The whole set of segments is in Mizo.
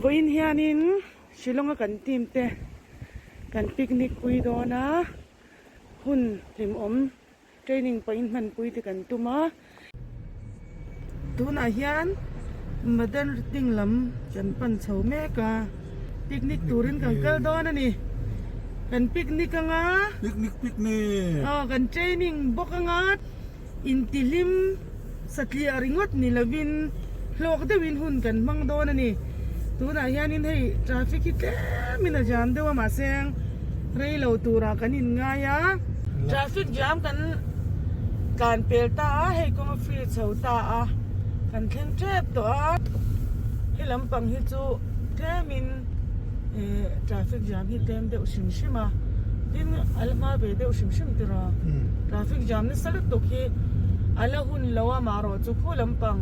Vawiin hianin Shillong a kan team te kan picnic pui dawn a, hun hlimawm training pawhin hmanpui te kan tum a. Tunah hian Madan Ritting lam kan pan chho mek a, picnic turin kan kal dawn a ni. Kan picnic anga. Picnic picnic. Aw kan training bawk anga. Intihlim satliah ringawt ni lovin hlawk deuhin hun kan hmang dawn a ni. Tunah hianin hei traffic hi tlemin a jam deuh a mahse rei lo turah kan inngai a. Traffic jam kan tlan pel ta a, hei kawng a free chho ta a, kan thleng tep tawh a. He lampang hi chu tlemin eh traffic jam hi tlem deuh hrim hrim a, tin a la hma ve deuh hrim hrim tiraw. Traffic jam nasa lutuk hi a la hun lo a marawh chu khu lampang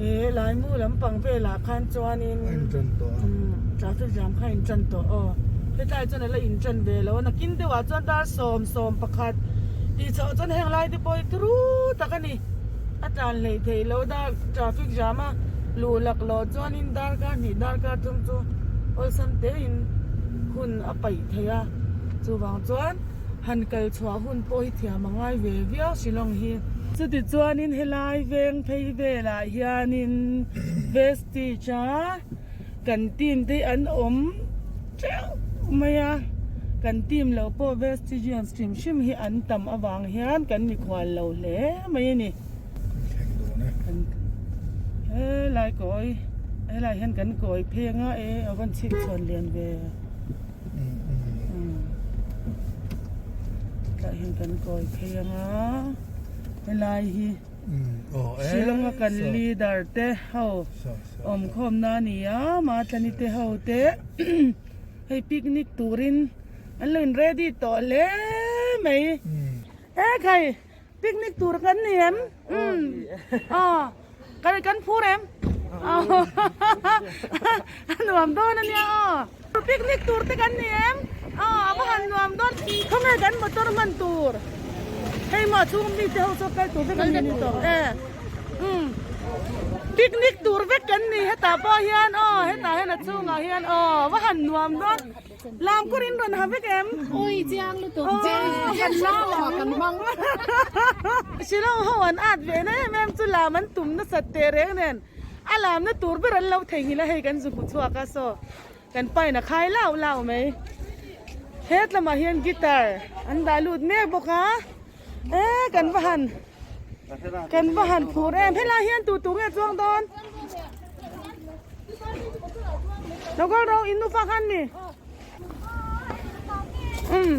eh laimu lampang velah khan chuanin traffic jam kha a intan tawh aw hetlai chuan a la intan ve lo a nakin deuhah chuan dar 11 tih chhoh chuan heng lai te pawh hi turu tak a ni a tlan hleih theih loh dar traffic jam a luh laklawh chuanin darkar hnih darkar thum chu awlsam tein hun a paih thei a chuvang chuan. Han kal chhuah hun pawh hi thiam a ngai ve viau Shillong hi. Chutichuanin helai veng phei velah hianin Vestige a kan team te hi an awm teuh mai a, kan team loh pawh Vestigians hrim hrim hi an tam avang hian kan mikhual lo hle mai a ni. Helai kawi helai hian kan kawi pheng a e a van chhip chhuan lian ve. Tlai hian kan kawi phei anga helai hi Shillong a kan leader te ho awmkhawm na a ni a Matlani te ho te hei picnic turin an lo in ready tawh hle mai e khai. Picnic tur kan ni em? Umm. Aw. Kan kan phur em? A nuam dawn a nia aw. Picnic tur te kan ni em? Aw a va han nuam dawn. Khawnge kan motor hman tur? Hei maw chhung mi te ho chu kal tur vek an ni tawh e. Umm. Picnic tur vek kan ni hetah pawh hian aw hetah hian a chhungah hian aw va han nuam dawn. Lam kawr in rawn ha vek em? Ui chiang lutuk kan lam ang kan hmang. Shillong ho an at ve na em em chu lam an tum nasat teh reng nen a lam na tur ber an lo theihnghilh a hei kan zu hmu chhuak a saw kan pain a khai lau lau mai. Het lamah hian guitar an dah lut mek bawk a e kan va han kan va han phur em helai hian tu tu nge chuang dawn? Lo kal rawh in nufa khan mi. Um.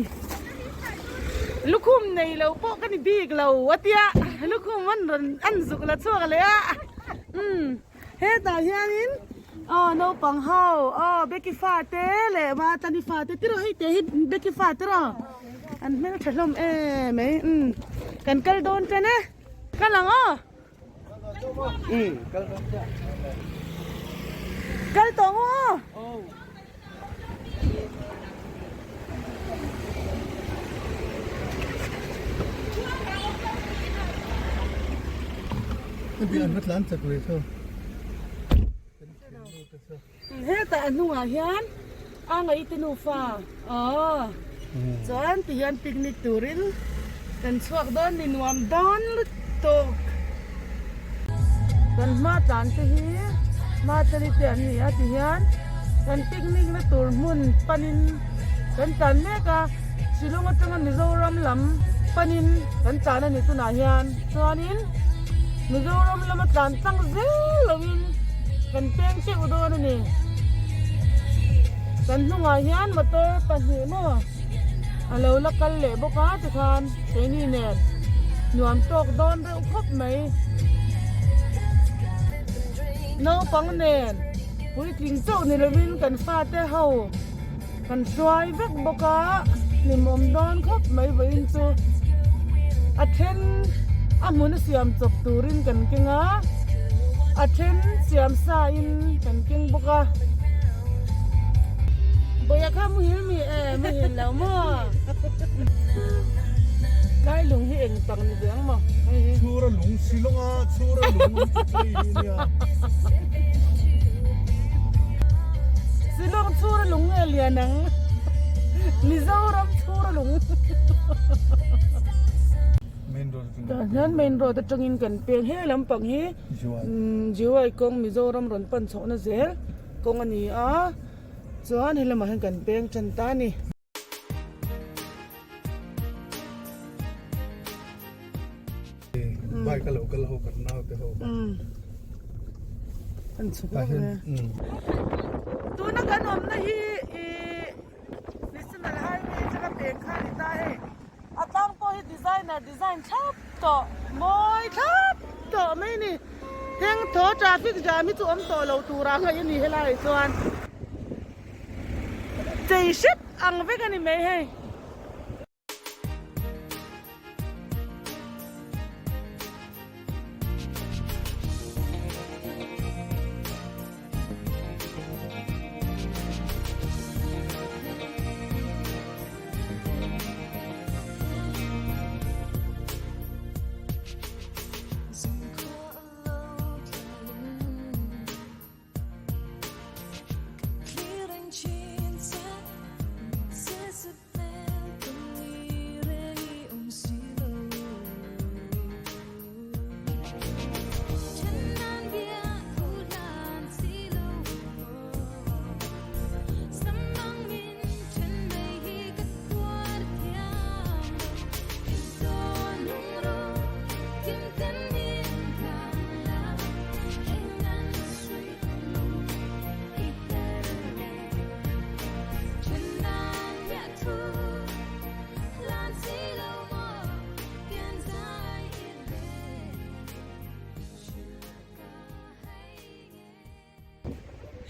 Lukhum nei lo pawh ka ni bik lo a tia lukhum an rawn an zuk la chhuak leh a. Um. Hetah hianin aw naupang ho aw Becky fa te leh Matani fa te tiraw hei te hi Becky fa tiraw an hmeltha hlawm em mai. Um. Kan kal dawn ṭan e. Kal ang aw. Kal tawh ngu aw. Hetah a hnungah hian a ngaihte nufa aw chuan ti hian picnic turin kan chhuak dawn ni nuam dawn lutuk kan hma tlan te hi hma tali te an ni a ti hian kan picnic na tur hmun panin kan tlan mek a Shillong atanga Mizoram lam panin kan tlan a ni tunah hian chuanin. Mizoram lama tlan tlang zel loin kan peng teuh dawn a ni. Kan hnungah hian motor pahnih maw a lo la kal leh bawk a tikhan keini nen nuam tawk dawn reuh khawp mai. Naupang nen puitling chauh ni lovin kan fate ho kan hruai vek bawk a hlimawm dawn khawp mai vawiin chu a then a hmun a siam chawp turin kan keng a a then siam sa in kan keng bawk a bawih a kha muhil mi e muhil lo maw tlai lung hi eng tak ni ve ang maw hei hi chhura lung shillong a chhura lung an ti phei hi nia. lian ang. Mizoram chhura lung. Tah hian main road atangin kan peng he lampang hi Jiwai kawng Mizoram rawn pan chhohna zel kawng a ni a chuan he lamah hian kan peng tan ta a ni. Bike a lo kal ho kan nau te ho kha. An chhuk vak ve. Tuna kan awmna hi ih National Highway atanga peng kha a ni ta hei. A tlang pawh hi designer design thlap tawh mawi thlap tawh mai a ni. Heng thaw traffic jam hi chu awm tawh lo tura ngaih a ni helaiah chuan. Chei hrep ang vek a ni mai hei.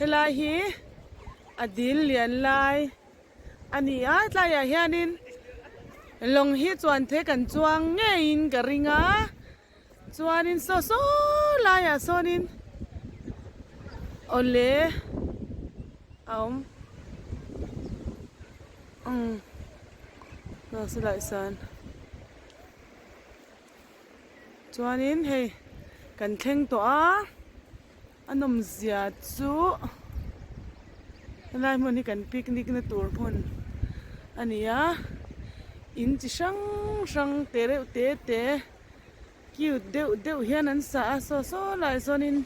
Helai hi a dil lian lai a ni a tlaiah hianin lawng hi chuan the kan chuang ngeiin ka ring a chuanin saw saw laiah sawnin awle a awm umm silai san. Chuanin hei kan thleng tawh a a nawm zia chu helai hmun hi kan picnic na tur hmun a ni a in chi hrang hrang te reuh te te cute deuh deuh hian an sa a saw saw lai sawnin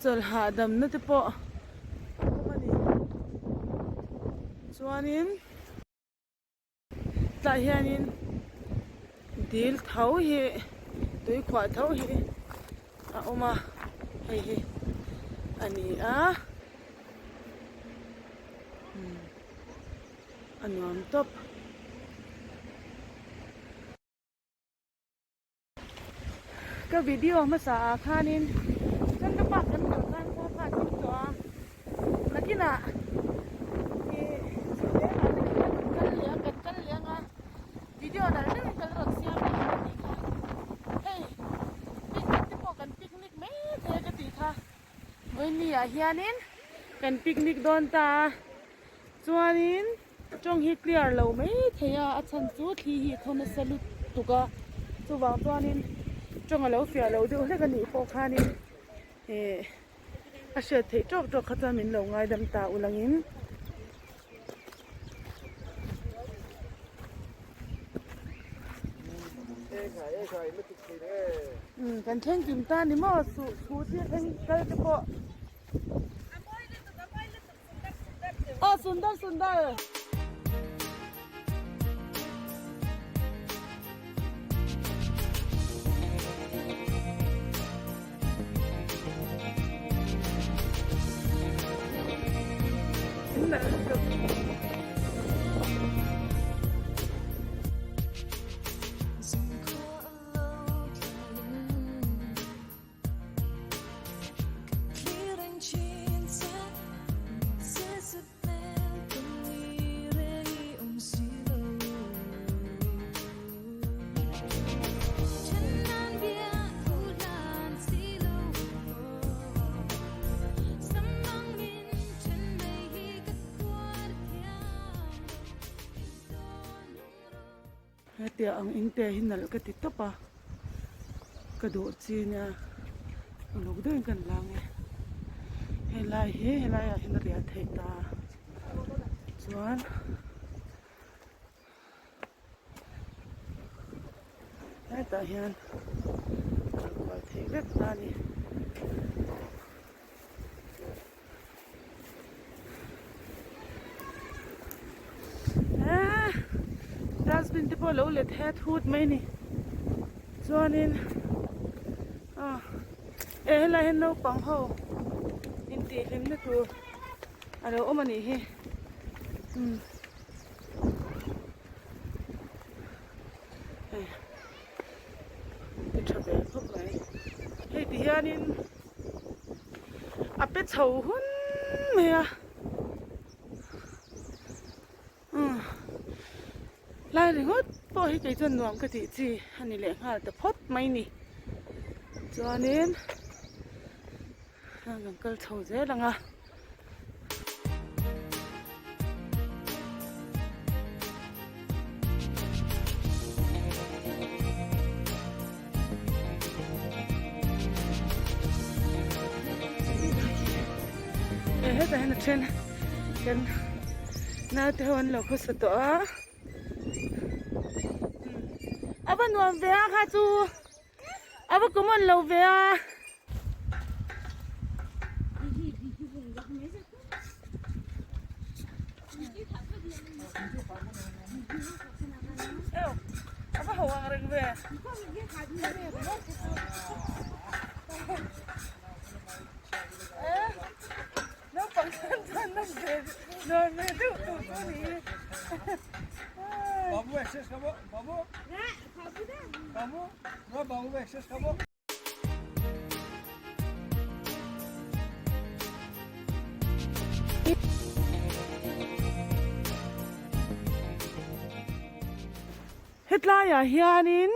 chawlh hahdam na te pawh a awm a ni chuanin. Tah hianin dil tho hi tui khuah tho hi a awm a hei hi a ni a a nuam tawp. Ka video hmasa ah khanin Chandra Park kan kal khan khua kha a thim tawh a, nakinah ih chhunlengah te khan kan kal leh a, kan kal leh anga video nalh deuhin kan rawn siam leh ang ka tih kha. Hei picnic te pawh kan picnic mai thei a ka tih kha. Vawiin ah hianin kan picnic dawn ta a, chuanin. Tawng hi clear lo mai thei a, a chhan chu thli hi a thaw nasa lutuk a, chuvang chuanin tawng a lo fiah lo deuh hlek a nih pawh khanin eh a hriat theih tawk tawk kha chuan min lo ngaidam ta ulangin. Umm kan thleng kim ta ni maw suh scooty a thleng kal te pawh. Aw sundar sundar. Hetia ang in te hi nalh ka ti tawp a, ka duh chi nia uluk deuhin ka la ang e, helai hi helaiah hian a riah theih ta a. Chuan hetah hian kal kual theih vek ta a ni. Eee dustbin te pawh a lo let het hut mai a ni. Chuanin ah eh helai hian naupang ho intihhlimna tur a lo awm a nih hi umm hei ti tha ve khawp mai hei ti hianin a pe chho hun mai a umm lai ringawt pawh hi kei chuan nuam ka tih chi a ni leh nghal ta phawt mai ni chuanin. Heng kan kal chho zel ang a. E hetah hian a then kan naute ho an lo khawsa tawh a. A va nuam ve a kha chu. A va common lo ve a. A va ho ang reng ve. Naupang tan chuan nawm ve nuam ve deuh tur chu a ni. Babu access kha babu. Babu, babu access kha Hetlaiah hianin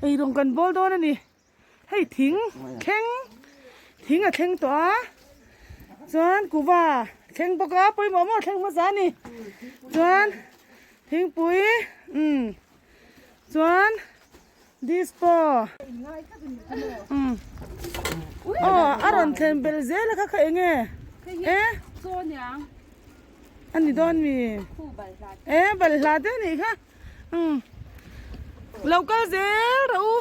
eirawng kan bawl dawn a ni. Hei thing thleng thing a thleng tawh a chuan kuva thleng bawk a pawimawh maw thleng hmasa a ni chuan thingpui umm chuan dispo umm aw a rawn thlen belh zel a kha kha eng nge e a ni dawn mi e balhla te a nih kha. Umm lo kal zel rawh u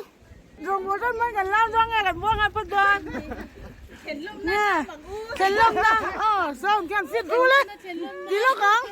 rawngbawl tan mai kan lam dawn nge kan buang a phawt dawn nge thlen lawmna aw sound khian fit rul e ti lawk ang.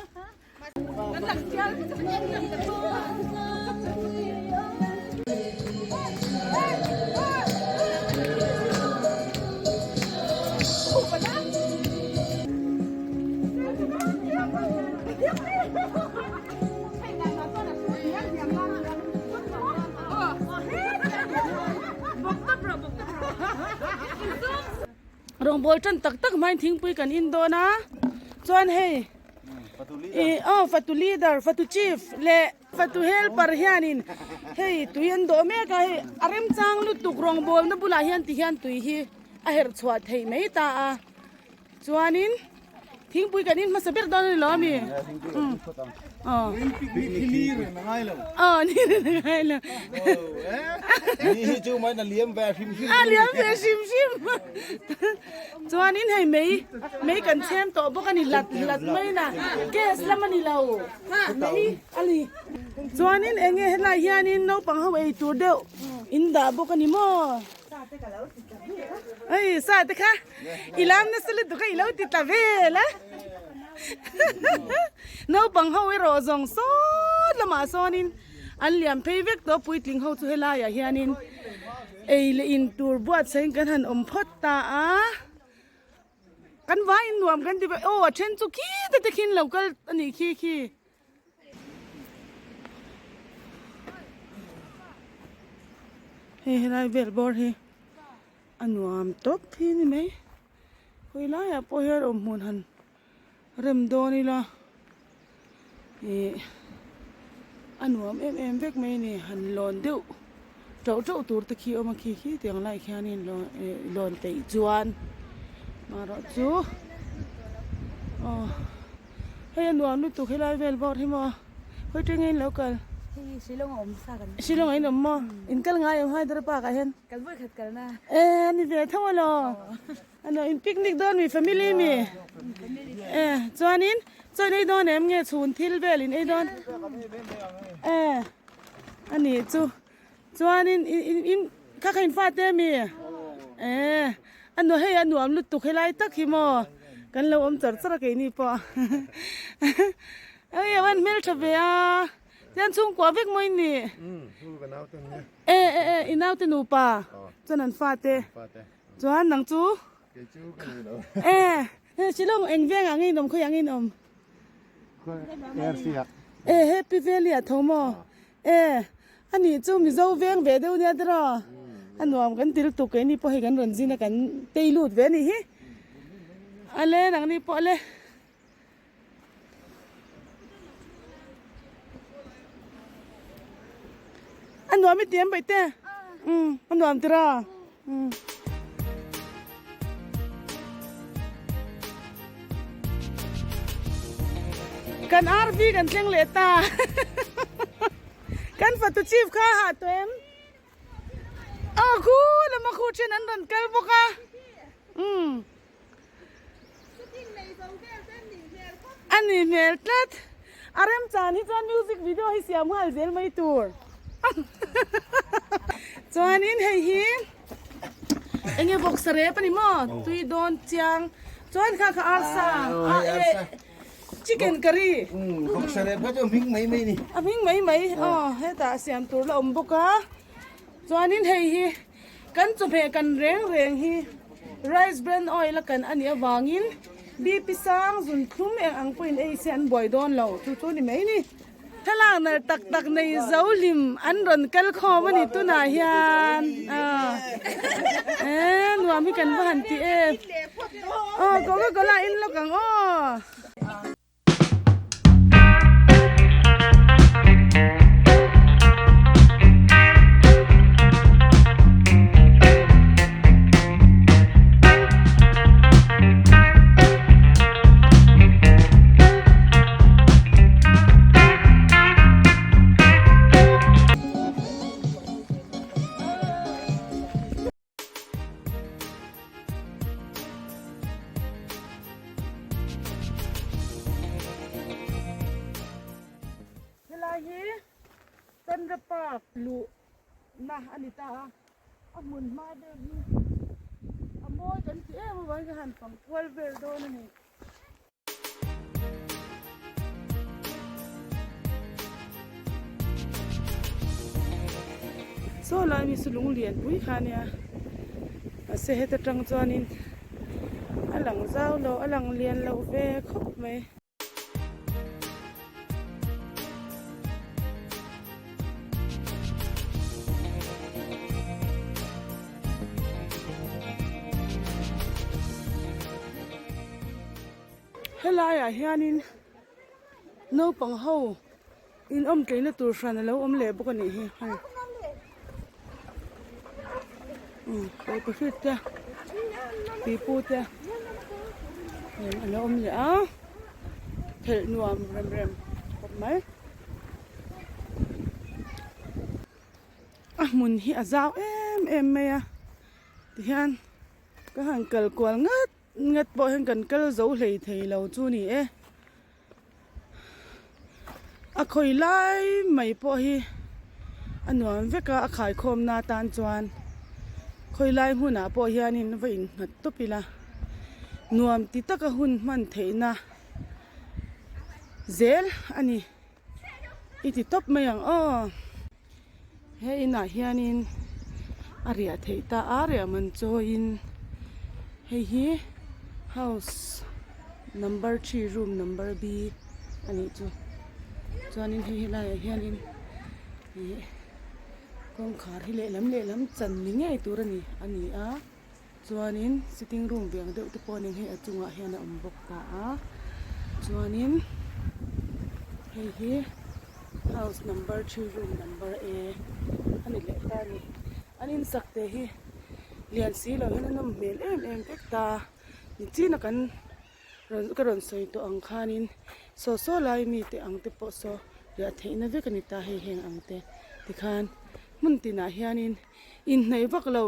Rawngbawl tan tak tak hmain thingpui kan in dawn a chuan hei ih aw fatu leader fatu chief leh fatu helper hianin hei tui an dawh mek a hei a remchang lutuk rawngbawlna bulah hian ti hian tui hi a herh chhuah theih mai ta a. Chuanin thingpui kan in hmasa ber dawn a ni lo ami? Aw. Aw ni rin a ngai lo. Ni hi chu mai na liam ve hrim hrim. A liam ve hrim hrim. Chuanin hei mei mei kan chhem tawh bawk a ni hlat hlat mai na gas lam a ni lo. Mei a ni. Chuanin eng nge helai hianin naupang ho ei tur deuh in dah bawk a ni maw? Ei sa te kha. I lam nasa lutuk a i lo ti tla vel a. Naupang ho erawh zawng sawt lamah sawnin an liam phei vek tawh puitling ho chu helaiah hianin ei leh in tur buatsahin kan han awm phawt ta a. Kan vaiin nuam kan ti vek aw a then chu khi te te khin lo kal a nih khi khi. Hei helai vel bawr hi. A nuam tawp hi ni mai khawi laiah pawh hian awm hmun han rem dawn ila ih a nuam em em vek mai a ni han lawn deuh teuh teuh tur te khi a awm a khi khi tiang laiah khianin lawn ih lawn peih chuan marawh chu aw hei a nuam lutuk helai vel bawr hi maw. Khawi tengin in lo kal? Hei Shillong a awm sa kan. Shillong a in awm maw? In kal ngai em Hyderabad ah hian? Kal vawi khat kal na. Eh ani ve tho alo. Ano in picnic dawn mi family mi. Eh chuanin Chaw in ei dawn em nge chhun thil vel in ei dawn? E a nih chu. Chuanin in in kha kha in fate ami? E a nuam hei a nuam lutuk helai tak hi maw kan lo awm char char a keini pawh. Hei a van hmeltha ve a. Chuan chhungkua vek maw in nih? E e e i naute nupa chuan an fate. Chuan nang chu? E he Shillong eng vengah nge in awm khawiah nge in awm? E Happy Valley ah tho maw? E a nih chu Mizo veng ve deuh nia tiraw? A nuam kan til tuk keini pawh hei kan rawn zin a kan tei lut ve a nih hi. Ale nangni pawh ale. A nuam i tiam baih te umm a nuam tira umm. Kan RV kan thleng leh ta kan fatu chief kha a hah tawh em aw khu lama khu then an rawn kal bawk a umm. A ni hmel tlat. A remchan hi chuan music video hi siam nghal zel mai tur. Chuanin hei hi enge vawksa rep a ni maw? Tui dawn chiang. Chuan kha kha arsa chicken curry. Vawksa rep kha chu a hming mai mai ni. A hming mai mai. Aw hetah siam tur la awm bawk a. Chuanin hei hi Kan chawhmeh kan reng reng hi rice bran oil a kan a nih avangin BP sang zun thlum eng ang pawhin ei se an buai dawn lo chu chu ni mai ni. Thlalak nalh tak tak nei zo hlim an rawn kal khawm a ni tunah hian e nuam hi kan va han ti em aw coca cola in lawk ang aw. Helai hi Chandra Park luh na a ni ta a, a hmun hma vel hi a mawi kan ti em avangin ka han fang kual vel dawn a ni. Saw lai mi chu lung lian pui kha ania mahse heta tang chuanin a lang zau lo a lang lian lo ve khawp mai. Helaiah hianin naupang ho in awm tleina tur hran alo awm leh bawk a nih hi hei tawlhpahrit te pipu te alo awm leh a phelh nuam rem rem khawp mai. A hmun hi a zau em em mai a tihian ka han kal kual ngat ngat pawh hian kan kal zo hlei thei lo chu ni e a khawi lai mai pawh hi a nuam vek a a khaikhawm na tan chuan khawi lai hmunah pawh hianin va innghat tawp ila nuam ti taka hun hman theihna zel a ni. I ti tawp mai ang aw. He inah hianin a riah theih ta a riah man chawiin hei hi house number three room number b a nih chu chuanin hei helaiah hianin ih kawngkhar hi lehlam lehlam chan ni ngei tur a ni a ni a chuanin sitting room ve ang deuh te pawh a ni hei a chungah hian a awm bawk ta a chuanin hei hi house number three room number a a ni leh ta a ni an insak te hi lian si lo hian a nawm hmel em em vek ta nichina kan rawn ka rawn sawi tawh ang khanin saw saw lai mite ang te pawh saw riah theihna vek a ni ta hei heng ang te tikhan hmun tinah hianin inhnaih vak lo.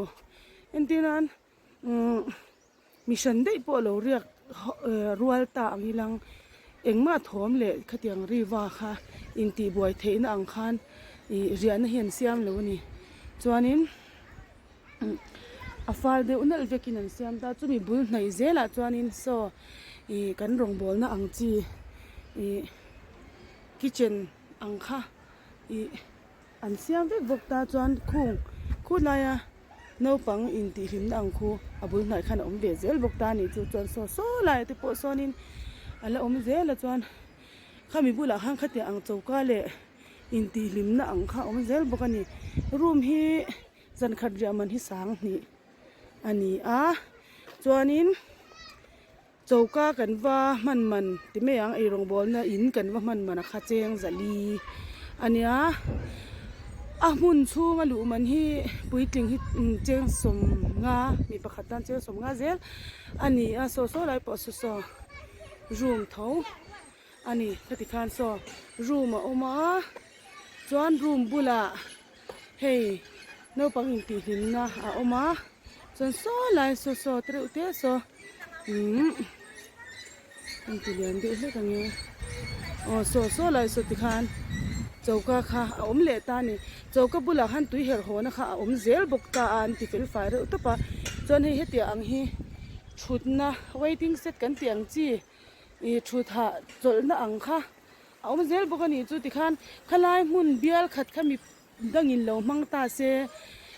Entir nan umm mi hran daih pawh a lo riak rual ta ang ilang. Engmah thawm leh khatiang ri va kha intihbuai theihna ang khan ih riahna hi an siam lo a ni. Chuanin a fal deuh nalh vekin an siam ta chumi bul hnaih zelah chuanin saw ih kan rawngbawlna ang chi ih kitchen ang kha ih an siam vek bawk ta chuan khung khutlaia naupang intihhlimna ang khu a bul hnaih khan a awm ve zel bawk ta a nih chu chuan saw saw laiah te pawh sawnin a la awm zel a chuan khami bulah khan khatiang ang choka leh intihhlimna ang kha a awm zel bawk a ni room hi zan khat riah man hi sang hnih a ni a chuanin choka kan va hman man ti mai ang eirawng bawlna in kan va hman man a kha cheng zali a nia a hmun chhunga luh man hi puitling hi cheng sawmnga mi pakhat tan cheng sawmnga zel a ni a saw saw lai pawh saw saw room tho a ni khati khan saw room a awm a chuan room bulah hei naupang intihhlimna a awm a chuan saw lai saw saw te reuh te saw umm inti lian deuh hlek ang e aw saw saw lai saw tikhan choka kha a awm leh ta a ni choka bulah khan tui herh haw na kha a awm zel bawk ta a an ti fel fai reuh tawp a chuan hei hetiang ang hi thutna waiting set kan tih ang chi ih thut hah chawlhna ang kha a awm zel bawk a nih chu tikhan khalai hmun bial khat kha mi dangin lo hmang ta se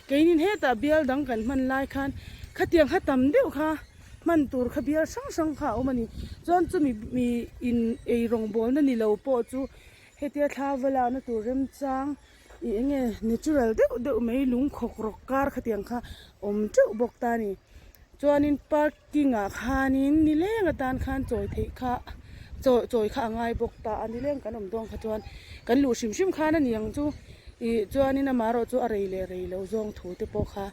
keinin hetah bial dang kan hman lai khan khatiang kha tam deuh kha hman tur kha bial hrang hrang kha a awm a ni chuan chumi mi in ei rawngbawlna ni lo pawh chu hetia thla va lakna tur remchang ih eng nge natural deuh deuh mai lung khawk rawk kar khatiang kha awm teuh bawk ta a ni chuanin park King ah khanin nileng atan khan chawi theih kha chaw chawi kha a ngai bawk ta a nileng kan awm dawn kha chuan kan luh hrim hrim khan a ni ang chu ih chuanin amaherawh chu a rei leh rei loh zawng thu te pawh kha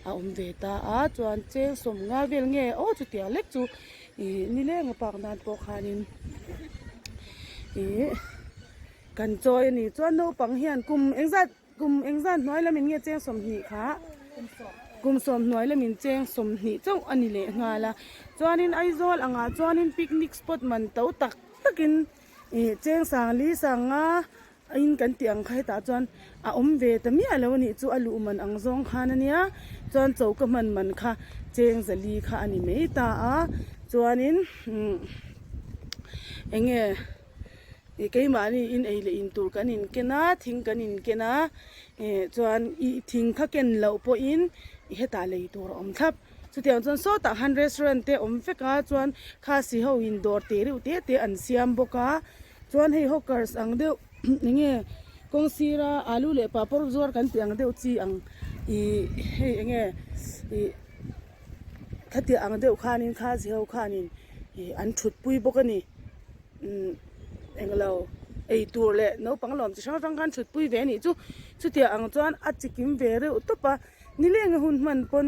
a awm ve ta a chuan cheng sawmnga vel nge aw chutiang lek chu ih nileng a park nan pawh khanin ih kan chawi a ni chuan naupang hian kum engzat. Kum engzat hnuai lamin nge cheng 20 kha? Kum 10 hnuai lamin cheng 20 chauh a ni leh nghal a. Chuanin Aizawl angah chuanin picnic spot man to tak takin ih cheng sangli sanga in kan tih ang kha hetah chuan a awm ve ta miah lo a nih chu a luh man ang zawng khan a nia. Chuan choka hman man kha cheng zali kha a ni mai ta a. Chuanin umm eng nge. Ih keimahni in ei leh in tur kan in ken a thing kan in ken a eh chuan ih thing kha ken loh pawhin ih hetah lei tur a awm thlap chutiang chuan sawtah khan restaurant te awm vek a chuan khasi ho in dawr teh reuh te te an siam bawk a chuan hei hawkers ang deuh eng nge kawng sira alu leh papawr zuar kan tih ang deuh chi ang ih hei eng nge ih khatiang ang deuh khanin khasi ho khanin ih an thutpui bawk a ni. Umm englo ei tur leh naupang lawm chi hrang hrang khan thut pui ve anih chu chutiang ang chuan a chikim ve reuh tawp a nileng a hun hman pawn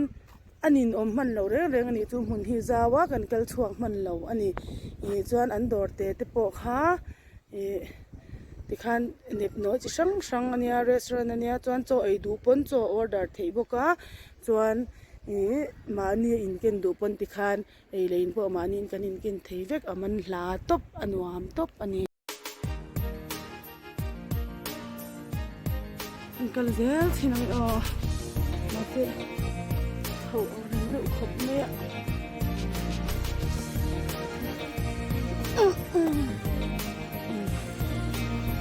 a ninawm hman lo reng reng anih chu hmun hi zau a kan kal chhuak hman lo a ni ih chuan an dawr te te pawh kha ih tikhan nepnawi chi hrang hrang ania restaurant ania chuan chaw ei duh pawn chaw order theih bawk a chuan ih mahni a inken duh pawn tikhan. Ei leh in pawh mahniin kan inken thei vek a man hla tawp a nuam tawp a ni. An kal zel thin ang aw mahse chhoh ang reng deuh khawp mai a.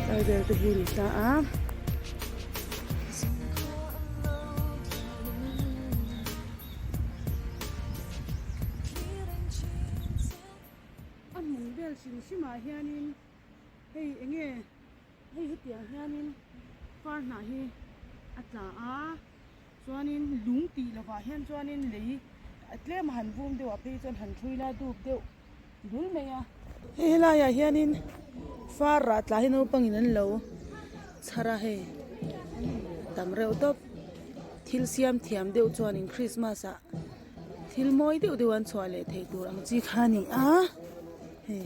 Tlai vel te hi a ni ta a. A hmun vel hrim hrim ah hianin hei eng nge hei hetiang hianin far hnah hi a tla a chuanin lung tih lovah hian chuanin lei tlem a han vum deuh ah phei chuan han thui la dup deuh dul mai a. Hei helaiah hianin far rah tla hi naupangin an lo chhar a hei tam reuh tawp thil siam thiam deuh chuanin christmas ah thil mawi deuh deuh an chhuah leh theih tur ang chi kha a ni a hei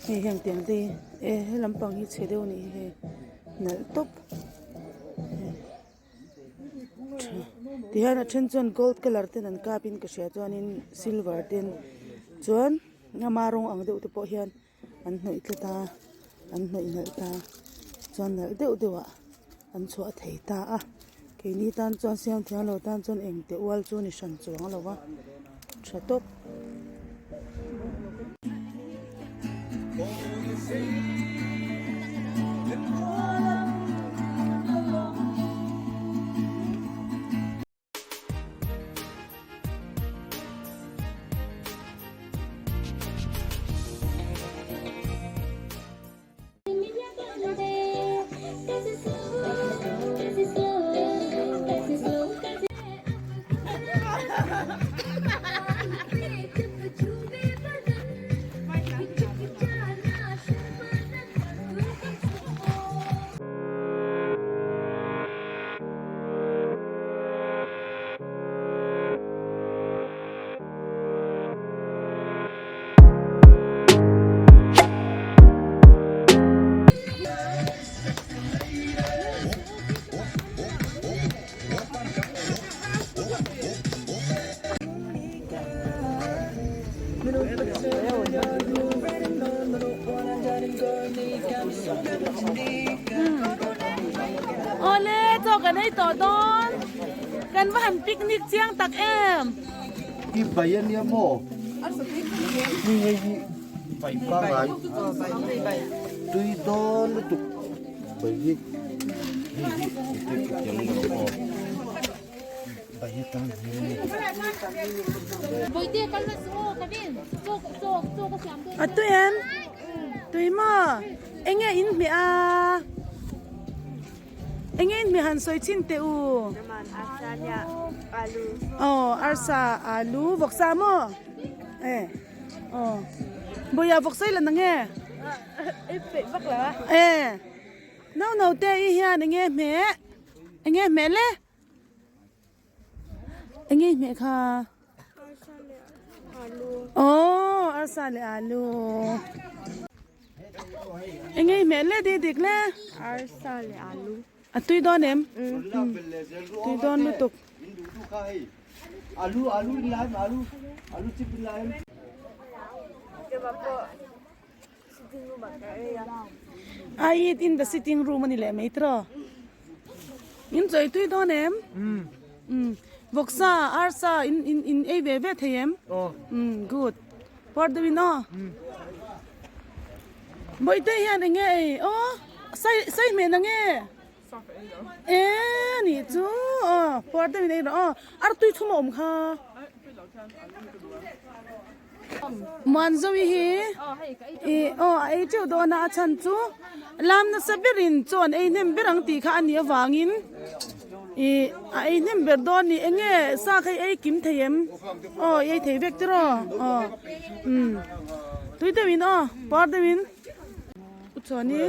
hei heng tiang te hi e he lampang hi chhe deuh a nih hi hei nalh tawp. Tihian a then chuan gold colour ten an kap in ka hria chuanin silver ten chuan. Ama rawng ang deuh te pawh hian an hnawih tlat a an hnawih nalh ta chuan nalh deuh deuh ah an chhuah thei ta a keini tan chuan siam thiam lo tan chuan eng teh ual chu ni hran chuang lo va tha tawp. Awle chaw kan ei tawh dawn kan va han picnic chiang tak em. I bai a nia maw? Ni hei hi bai pangai tui dawn lutuk bai hi hei hi tui kutiang ni lo aw bai hi tan A tui em? Tui maw? Enge in hmeh a? Enge in hmeh han sawi chhin teh u? Aw arsa alu vawksa maw? E aw Bawia vawksa i la na nge? E no no te i hian enge hmeh? Enge hmeh le? Enge i hmeh kha? Aw arsa leh alu. Enge i hmeh le dik dik le? Arsa leh alu. A tui dawn em? Tui dawn lutuk. Alu alu in lai alu alu chip in lai. I eat in the sitting room ani leh mai tiraw. In chawi tui dawn em? Um. Vawksa, arsa in in in ei ve ve thei em? Um good. Puar deuh in aw. Bawihte hian eng nge ei? Aw sai sai hmeh na nge? E nih chu aw puar deuh in ei rawh aw. Artui chhum a awm kha. Muanzovi hi ih aw a ei teuh dawn a a chhan chu lam nasa berin chaw an ei hnem ber ang tih kha a nih avangin ih a ei hnem ber dawn a ni eng nge sa kha i ei kim thei em aw i ei thei vek tiraw aw umm tui deuhin aw par deuhin u chuani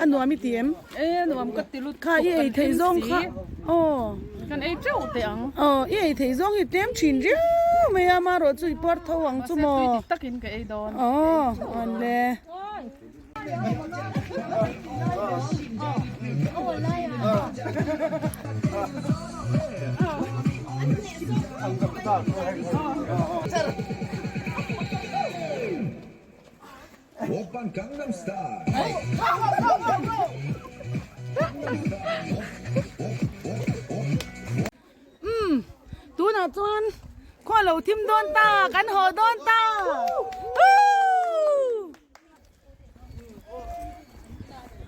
a nuam i ti em e nuam ka ti lut kha i ei theih zawng kha aw kan ei teuh teh ang aw i ei theih zawng hi tlem thin riau mai a marawh chu i puar tho ang chu maw tui dik takin ka ei dawn aw awn le Oppan Gangnam Style. Umm tunah chuan khua lo thim dawn ta kan haw dawn ta Woo!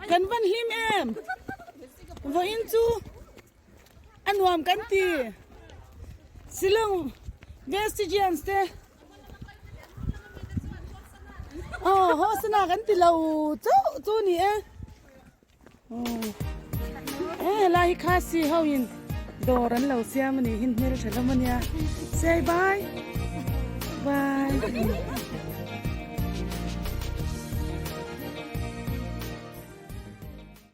Kan van hlim em vawiin chu a nuam kan ti Shillong vestigians te Aw hosana kan ti lo chauh chu ni e e helai hi khasi ho in dawr an lo siam a nih hi hmeltha hlawm a nia say bye bye.